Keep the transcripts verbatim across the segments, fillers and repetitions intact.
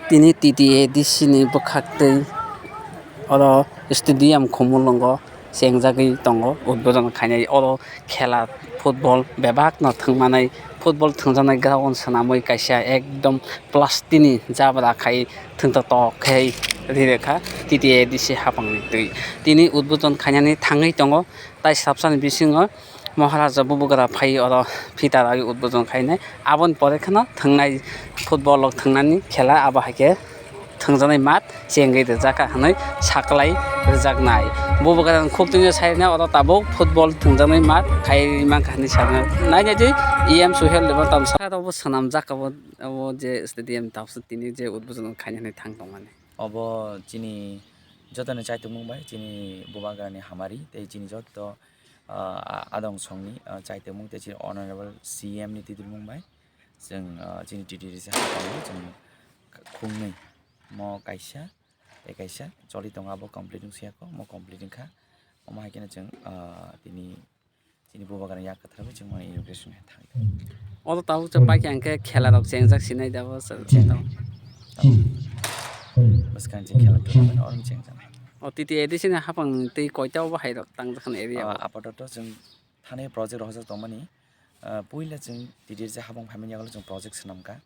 Tini T T A D C ni bwkhaktwi oro stadium Khumulwngo chengjagwi tongo, udbodon khainai. Oro khela football bebak no thwngmanai, football thwngjaknai ground swnamwi kaisa ekdom plastic ni jabra khai thwngtok tok khai ri rwkha T T A D C hapangni twi. Tini udbodon khainani thangwi tongo, tai sabsani bisingo Maharaja Bubagra phai oro phita ragwi udbodon khainai. Aboni pore kheno thwngnai football rok thwngnani khela abo hai khe thwngjaknai mat chengwi rwjakha hwnwi saklai rwjaknai. Bubagra khuk tungwi saina oro tabuk football thwngjaknai mat khai mankha hwnwi saknai. Nainai twi E M Suhel Debbarma tamsa rokbo swnamjak abo, abo je stadium tabuk tini je udbodon khainani thang tongmani. Obo chini jotoni chaitokmung bai, chini Bubagrani hamari tei chini joto, ah, adong songni, ah, chaitokmung tei chini honorable C M ni titilmung bai chwng, ah, chini T T A D C hapango chwng khungnwi mo kaisa tei kaisa choli tongo, abo complete wngsiya kho, mo complete wngkha. Omo hai kheno chwng, ah, tini chini Bubagrani yak kwtharwi chwng mani inauguration hai thangwi tongo. Oro tabuk chwng paikha hwnkhe khela rok chengjak sinai da bo chwng. Bwskang chini khela tournament oro chengjaknai. O T T A D C ni hapang tei koita obo hai rok tangjak kha area o? Ah, apatot chwng thani project rohorjak tongmani. Ah, puila chwng T T A D C hapang phaimani yagulo chwng project swnamkha.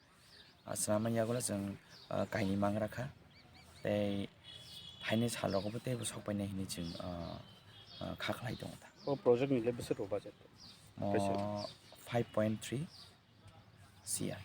Ah, swnamani yagulo chwng, ah, kainwi mangra kha. Tei phaini sal rogo bo teibo sok painai hinwi chwng, ah, ah, kha khlai tongo ta. O project ni le bwswk rw budget? Mo Kaisa. Five point three C R.